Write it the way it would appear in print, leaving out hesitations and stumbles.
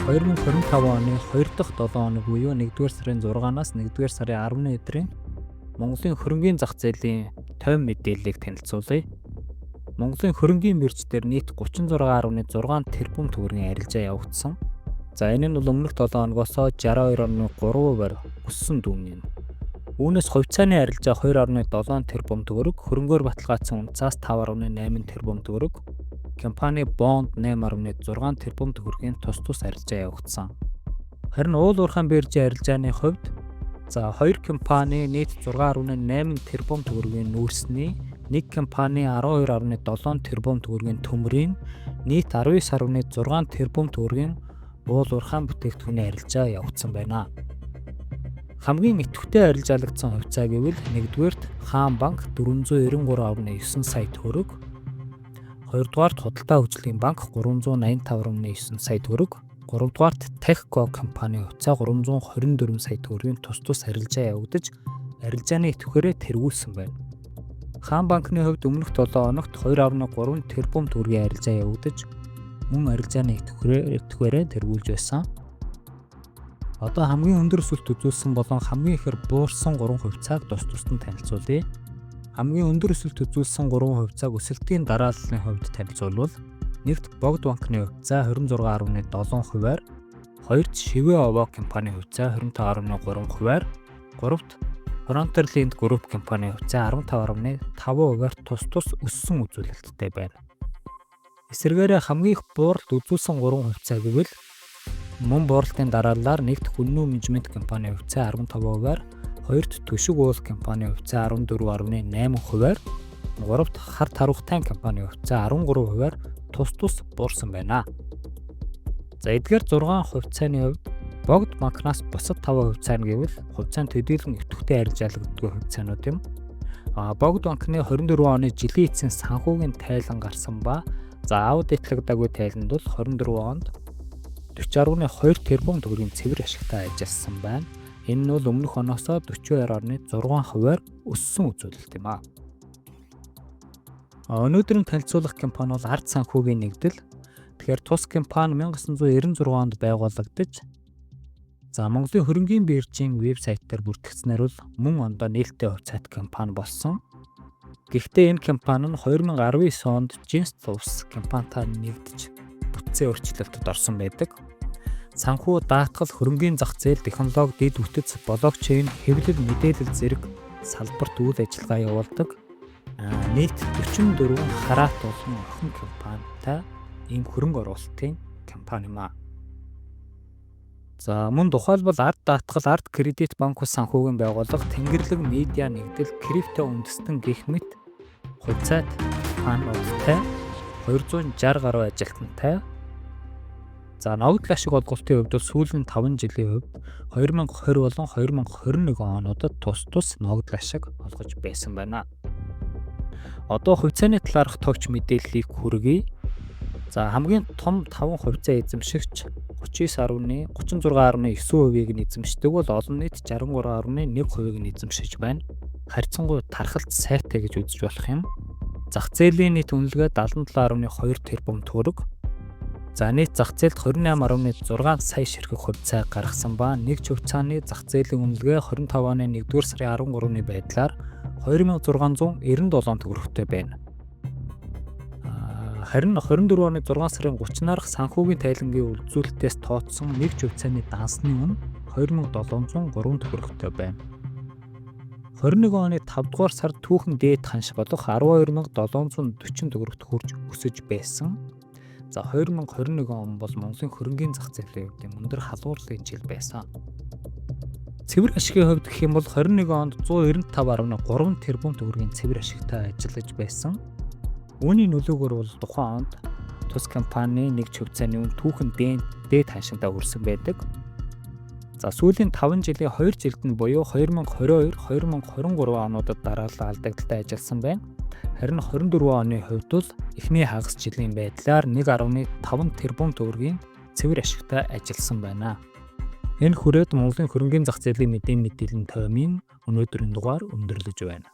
2025 оны 2 дахь 7 хоног буюу 1-р сарын 6-наас 1-р сарын 10-ны өдрийн Монголын хөрөнгийн зах зээлийн тойм мэдээллийг танилцуулъя. Монголын хөрөнгийн бирж дээр нийт 36.6 тэрбум төгрөгийн арилжаа явагдсан. За, энэ нь бол өмнөх 7 хоногоос 62.3%-аар өссөн дүн юм. Үүнээс хувьцааны арилжаа 2.7 тэрбум төгрөг, хөрөнгөөр баталгаажсан үнэ цаас 5.8 тэрбум төгрөг, компани бонд 8.6 тэрбум төгрөгийн тус тус арилжаа явагдсан. Харин уул уурхайн биржийн арилжааны хувьд, за, хоёр компани нийт 6.8 тэрбум төгрөгийн нүүрсний, нэг компани 12.7 тэрбум төгрөгийн төмрийн, нийт 19.6 тэрбум төгрөгийн уул уурхайн бүтээгдэхүүний арилжаа явагдсан байна. Хамгийн идэвхтэй арилжаалагдсан хувьцаа гэвэл нэгдүгээрт Хаан банк 493.9 сая төгрөг, хоёрдугаарт Худалдаа хөгжлийн банк 385.9 сая төгрөг, гуравдугаарт Техко компани хувьцаа 324 сая төгрөгийн тус тус арилжаа явагдаж, арилжааны идэвхээрээ тэргүүлсэн байна. Хаан банкны хувьд өмнөх 7 хоногт 2.3 тэрбум төгрөгийн арилжаа явагдаж, мөн арилжааны идэвхээрээ тэргүүлж байсан. Одоо хамгийн өндөр өсөлт үзүүлсэн болон хамгийн ихээр буурсан 3 хувьцааг тус тусад нь танилцуулъя. Хамгийн өндөр өсөлт үзүүлсэн 3 хувьцааг өсөлтийн дарааллын хувьд танилцуулбал, нэгт Богд банкны хувьцаа 26.7%-аар, хоёрт Шивээ Овоо компани хувьцаа 25.3%-аар, гуравт Frontierland Group компани хувьцаа 15.5%-аар тус тус өссөн үзүүлэлттэй байна. Эсрэгээрээ хамгийн их бууралт үзүүлсэн 3 хувьцаа гэвэл мөн бууралтын дарааллаар нэгт Хүннү менежмент компани хувьцаа 15%-аар, хоёрт Түшиг уул компани хувьцаа 14.8%-аар, гуравт Хар тарвахтай компани хувьцаа 13%-аар тус тус буурсан байна. За, эдгээр 6 хувьцааны хувьд Богд банкнаас бусад 5 хувьцаа нь гэвэл хувьцаанд төдийлөн идэвхтэй арилжаалагддаг хувьцаанууд юм. А Богд банкны 24 оны жилийн эцсийн санхүүгийн тайлан гарсан ба, за, аудитлагдаагүй тайланд бол 24 онд 40.2 тэрбум төгрөгийн цэвэр ашигтай ажилласан байна. Энэ нь бол өмнөх оноос 42.6%-аар өссөн үзүүлэлт юм а. Өнөөдрийн танилцуулах компани бол Ард санхүүгийн нэгдэл. Тэгэхээр тус компани 1996 онд байгуулагдаж, за, Монголын хөрөнгийн биржийн вебсайт дээр бүртгэгдсэнээр бол мөн ондоо нээлттэй хувьцаат компани болсон. Гэхдээ энэ компани нь 2019 онд Жинст улс компанитай нэгдэж бүтцийн өөрчлөлтөд орсон байдаг. Санхүү, даатгал, хөрөнгийн зах зээл, технологи, дэд бүтэц, блокчейн, хэвлэл, мэдээлэл зэрэг салбарт үйл ажиллагаа явуулдаг. Нийт 44 хараат болон охин компанитай ийм хөрөнгө оруулалтын компани юм а. За, мөн тухайлбал Ард даатгал, Ард кредит банк ус санхүүгийн байгууллага, Тэнгэрлэг медиа нэгдэл, крипто үндэстэн гэх мэт хувьцаат компаниудтай 260 гаруй ажилтнтай. За, ногдол ашиг олголтын хувьд бол сүүлийн 5 жилийн хувьд 2020 болон 2021 онуудад тус тус ногдол ашиг олгож байсан байна. Одоо хувьцааны талаарх товч мэдээллийг хүргэе. За, хамгийн том 5 хувьцаа эзэмшигч 39.36.9%-ийг нь эзэмшдэг бол олон нийт 63.1%-ийг нь эзэмшиж байна. Харьцангуй тархалт сайтай гэж үзэж болох юм. Зах зээлийн нийт үнэлгээ 77.2 тэрбум төгрөг. За, нийт зах зээлд 28.6 сая ширхэг хувьцаа гаргасан ба нэг ч хувьцааны зах зээлийн үнэлгээ 25 оны 1-р сарын 13-ны байдлаар 2697 төгрөгтэй байна. Харин 24 оны 6 сарын 30-наарх санхүүгийн тайлангийн үзүүлэлтээс тооцсон нэг ч хувьцааны дансны үнэ 2703 төгрөгтэй байна. 21 оны 5 дугаар сард түүхэн дээд ханш болох 12,740 төгрөгт хүрч өсөж байсан. За, 2021 он бол Монголын хөрөнгийн зах зээлийн хувьд өндөр халуурлын жил байсан. Цэвэр ашигын хувьд гэх юм бол 21 онд 195.3 тэрбум төгрөгийн цэвэр ашигтай ажиллаж байсан. Үүний нөлөөгөөр бол тухайн онд тус компани нэг ч хувьцааны үн түүхэн дээд ханшиндаа хүрсэн байдаг. За, сүүлийн 5 жилийн 2 жилд нь буюу 2022, 2023 онуудад дараалал алдагдaltaй ажилласан байна. Харин 24 оны хувьд бол эхний хагас жилийн байдлаар 1.5 тэрбум төгрөгийн цэвэр ашигтай ажилласан байна. Энэ хүрээд Монголын хөрөнгийн зах зээлийн мэдээллийн тоймын өнөөдрийн дугаар өндөрлөж байна.